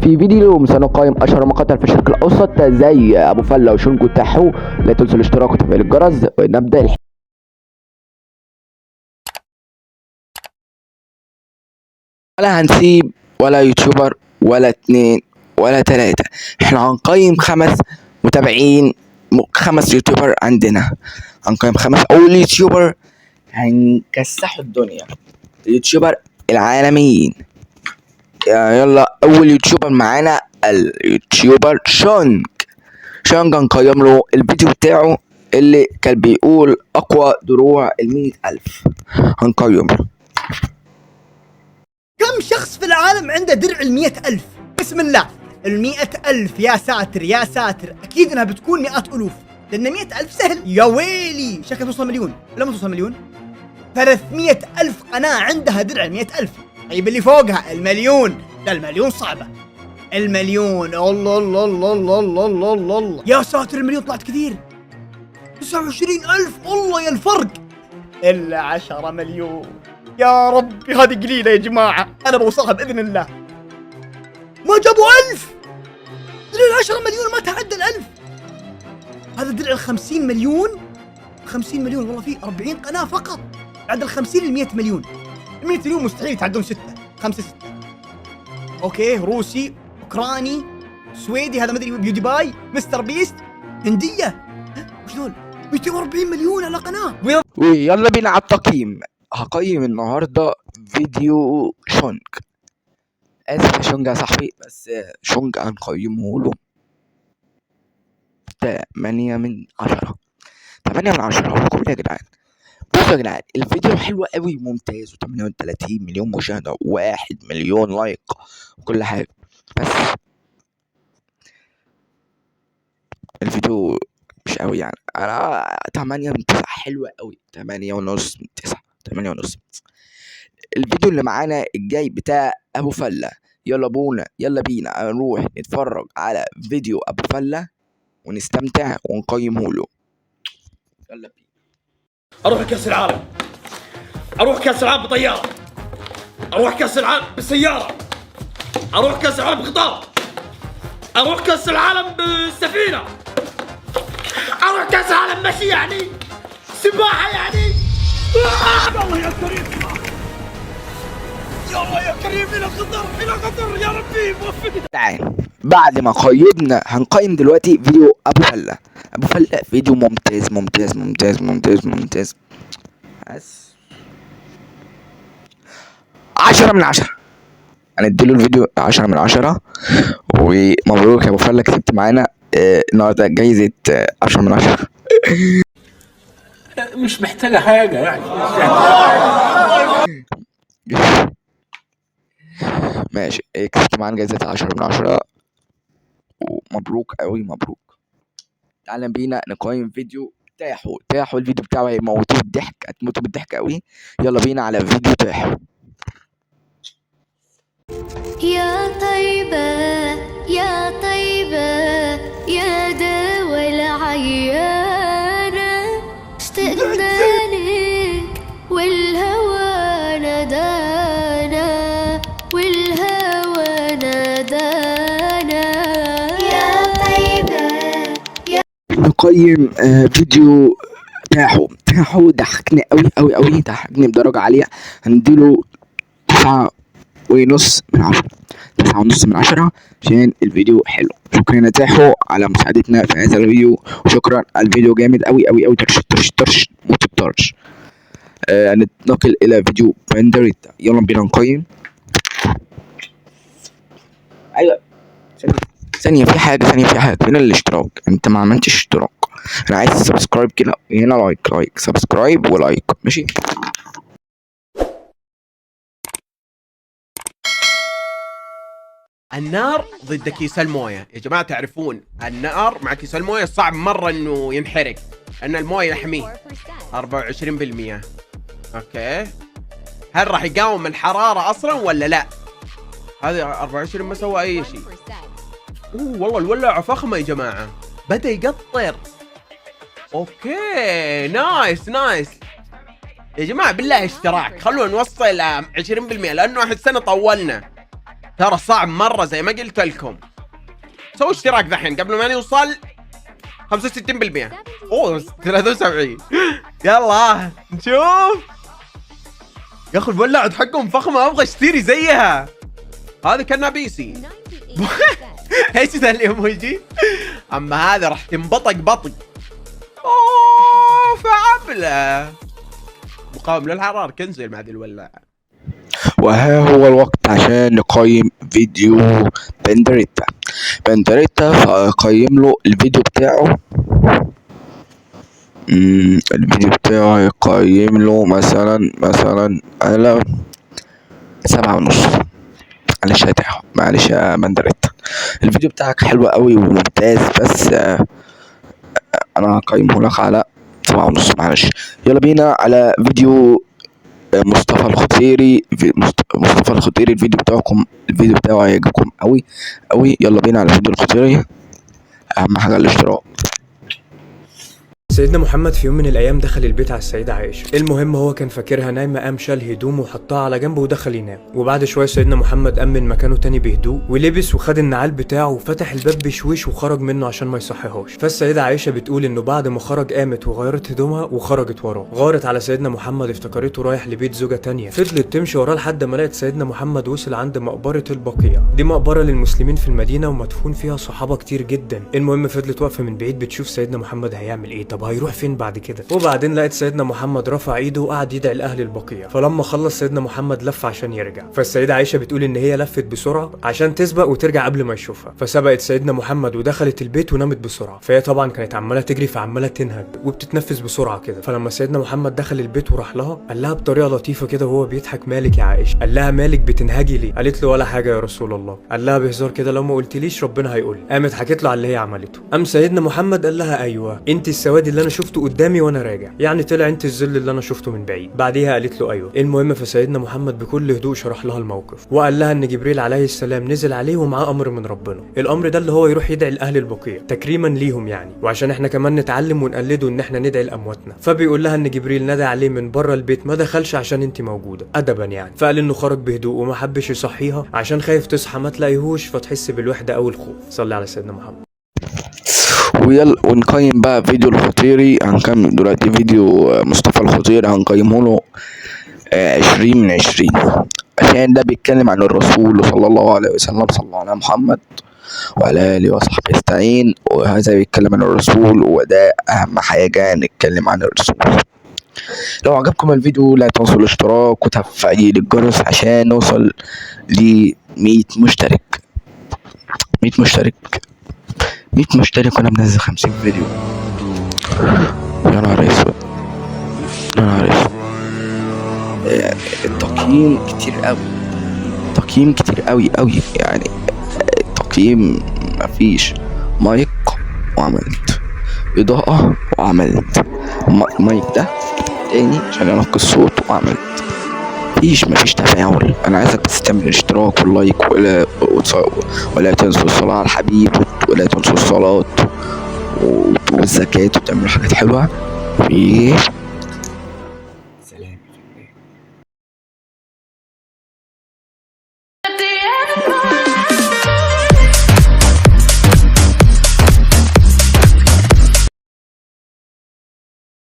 في فيديو اليوم سنقيم اشهر مقاطع في الشرق الاوسط زي ابو فله وشونج وتاحو. لا تنسوا الاشتراك وتفعيل الجرس ونبدا. ولا هنسيب ولا يوتيوبر ولا اتنين ولا تلاتة، احنا هنقيم 5 متابعين، 5 يوتيوبر عندنا. هنقيم 5 اول يوتيوبر هنكسحوا الدنيا، اليوتيوبر العالميين. يلا اول يوتيوبر معانا اليوتيوبر شونج. شونج هنقيم له الفيديو بتاعه اللي كان بيقول اقوى دروع 100,000، هنقيم له. كم شخص في العالم عنده درع 100,000؟ بسم الله، 100,000 يا ساتر يا ساتر، أكيد إنها بتكون مئات ألوف، لأن 100,000 سهل. يا ويلي شكلها توصل مليون، ولا ما توصل مليون؟ 300,000 قناة عندها درع 100,000. طيب اللي فوقها المليون، لا المليون صعبة، المليون الله الله الله الله الله الله الله الله، يا ساتر المليون طلعت كثير، 29,000، والله يا الفرق إلا 10 مليون. يا ربي هذه قليلة يا جماعة، أنا بوصلها بإذن الله. ما جابوا 1000، درع 10 مليون ما تعدى 1000. هذا درع 50 مليون، 50 مليون والله في 40 قناة فقط. بعد 50 ل 100 مليون، 100 مليون مستحيل يتعدون 6 5 6. okay روسي، أوكراني، سويدي، هذا مدري بيوديباي، مستر بيست، هندية، وش ذول؟ 240 مليون على قناة. ويلا بينا على التقييم. هقيم النهارده فيديو شونج. اسف يا شونج يا صاحبي، بس شونج هنقيمه له 8 من 10، 8 من 10. هو كل يا جدعان، بصوا يا جدعان الفيديو حلو قوي وممتاز، و38 مليون مشاهدة و1 مليون لايك وكل حاجة، بس الفيديو مش قوي يعني. انا 8 من 9 حلوة قوي، 8.5 من 9، 8.5. الفيديو اللي معانا الجاي بتاع ابو فلة، يلا بونا يلا بينا نروح نتفرج على فيديو ابو فلة ونستمتع ونقيمه له. يلا بينا. اروح كاس العالم، اروح كاس العالم بطياره، اروح كاس العالم بالسياره، اروح كاس العالم بقطار، اروح كاس العالم بالسفينه، اروح كاس العالم مشي يعني سباحه يعني. الله يا كريم، يا الله يا كريم، الى قطر الى قطر يا ربي وفقنا. تعال بعد ما قيمنا هنقيم دلوقتي فيديو ابو فلة. ابو فلة فيديو ممتاز ممتاز ممتاز ممتاز ممتاز، بس 10 من 10. هنديله الفيديو 10 من 10. ومبروك يا ابو فلة، كسبت معانا النهارده جايزة 10 من 10. مش محتاجة حاجة يعني. ماشي، كسبت معانا جايزة 10 من 10، ومبروك قوي مبروك. تعالى بينا نقيم فيديو تاحو. تاحو الفيديو بتاعه هيموتوه بالضحك، هتموتوا بالضحك قوي. يلا بينا على فيديو تاحو. يا طيبة يا طيبة يا دوا العيانة، اشتقنا لك والهوى نادانا، والهوى نادانا. يا طيبة. نقيم فيديو تاحو. تاحو ضحكني قوي قوي قوي، ضحكني بدرجة عالية. هنديله 9.5 من 10، 9.5 من 10 عشان الفيديو حلو. شكرا يا تاحو على مساعدتنا في هذا الفيديو، وشكرا على الفيديو جامد قوي قوي قوي، طرش طرش طرش موت الطرش. نتنقل الى فيديو بندريتا. يلا بينا نقيم. ايوه ثانية، في حاجة ثانية، في حاجة هنا الاشتراك، انت ما عملتش اشتراك. انا عايز subscribe كده، هنا like like subscribe و like، ماشي. النار ضد كيس المويه يا جماعه. تعرفون النار مع كيس المويه صعب مره انه ينحرق، لان المويه يحميه. 24%. okay، هل راح يقاوم الحراره اصلا ولا لا؟ هذا 24 ما سوى اي شيء. اوه والله الولاعه فخمه يا جماعه، بدا يقطر. okay nice nice يا جماعه، بالله اشتراك، خلونا نوصل 20%، لانه احس سنه طولنا. ترى صعب مرة زي ما قلت لكم. سووا اشتراك ذحين قبل ما نوصل 65%. اوه 73. يلا نشوف. يا اخي الولاعة حقهم فخمة، ابغى اشتري زيها. هذه كانها PC. ايش ذا الايموجي؟ اما هذا راح تنبطق بطق. اوه فعبله. مقاوم للحرارة، كنزل مع ذي الولاعة. وها هو الوقت عشان نقيم فيديو بندريتا. بندريتا فأقيم له الفيديو بتاعه. الفيديو بتاعه هيقيم له مثلا على 7.5. معلش يا تاحو، معلش يا بندريتا، الفيديو بتاعك حلو قوي وممتاز، بس انا هقيمه لك على 7.5، معلش. يلا بينا على فيديو مصطفى الخطيري. مصطفى الخطيري الفيديو بتاعكم، الفيديو بتاعه هيعجبكم قوي قوي. يلا بينا على فيديو الخطيري. اهم حاجة الاشتراك. سيدنا محمد في يوم من الايام دخل البيت على السيدة عائشة. المهم هو كان فاكرها نايمة، قام شال هدومه وحطها على جنبه ودخل ينام. وبعد شوية سيدنا محمد قام من مكانه تاني بهدوء ولبس وخد النعال بتاعه وفتح الباب بشويش وخرج منه عشان ما يصحيهاش. فالسيده عائشة بتقول انه بعد ما خرج قامت وغيرت هدومها وخرجت وراه. غارت على سيدنا محمد، افتكرته رايح لبيت زوجه تانية. فضلت تمشي وراه لحد ما لقت سيدنا محمد وصل عند مقبره البقيع. دي مقبره للمسلمين في المدينة ومدفون فيها صحابه كتير جدا. المهم فضلت واقفة من بعيد بتشوف سيدنا محمد هيعمل ايه، طب هيروح فين بعد كده. وبعدين لقت سيدنا محمد رفع ايده وقعد يدعي لاهل البقيع. فلما خلص سيدنا محمد لف عشان يرجع. فالسيده عائشة بتقول ان هي لفت بسرعة عشان تسبق وترجع قبل ما يشوفها. فسبقت سيدنا محمد ودخلت البيت ونامت بسرعة. فهي طبعا كانت عماله تجري فعماله تنهج وبتتنفس بسرعة كده. فلما سيدنا محمد دخل البيت وراح لها قال لها بطريقة لطيفة كده وهو بيضحك، مالك يا عائشة؟ قال لها مالك بتنهجي ليه؟ قالت له ولا حاجة يا رسول الله. قال لها بهزار كده، لو ما قلتليش ربنا هيقول. قامت حكت له على اللي هي عملته. قام سيدنا محمد قال لها ايوه انت السواد اللي انا شفته قدامي وانا راجع، يعني طلع انت الذل اللي انا شفته من بعيد. بعديها قالت له ايوه. المهم فسيدنا محمد بكل هدوء شرح لها الموقف وقال لها ان جبريل عليه السلام نزل عليه ومعاه امر من ربنا. الامر ده اللي هو يروح يدعي لاهل البقيع تكريما ليهم يعني، وعشان احنا كمان نتعلم ونقلده ان احنا ندعي لامواتنا. فبيقول لها ان جبريل نادى عليه من بره البيت ما دخلش عشان انت موجودة ادبا يعني. فقال انه خرج بهدوء وما حبش يصحيها عشان خايف تصحى ما تلاقيهوش فتحس بالوحدة او الخوف. صلي على سيدنا محمد. ويلا ونقيم بقى فيديو الخطيري. هنكمل دلوقتي فيديو مصطفى الخطيري، هنقيمه له 20 من 20، عشان ده بيتكلم عن الرسول صلى الله عليه وسلم. صلى على محمد وعلى آله وصحبه أجمعين. وهذا بيتكلم عن الرسول، وده أهم حاجة نتكلم عن الرسول. لو عجبكم الفيديو لا تنسوا الاشتراك وتفعيل الجرس عشان نوصل ل100 مشترك. 100 مشترك، 100 مشترك، وانا منزل 50 فيديو. يا نهار اسود، يا نهار اسود. التقييم كتير قوي، تقييم كتير قوي قوي يعني. التقييم مفيش مايك وعملت إضاءة وعملت مايك ده تاني عشان ينقي الصوت وعملت، مفيش تفاعل. انا عايزك بس تعمل اشتراك وال like ولا تنسوا الصلاة على الحبيب ولا تنسوا الصلاة والزكاة وتعملوا حاجات حلوة. و سلام.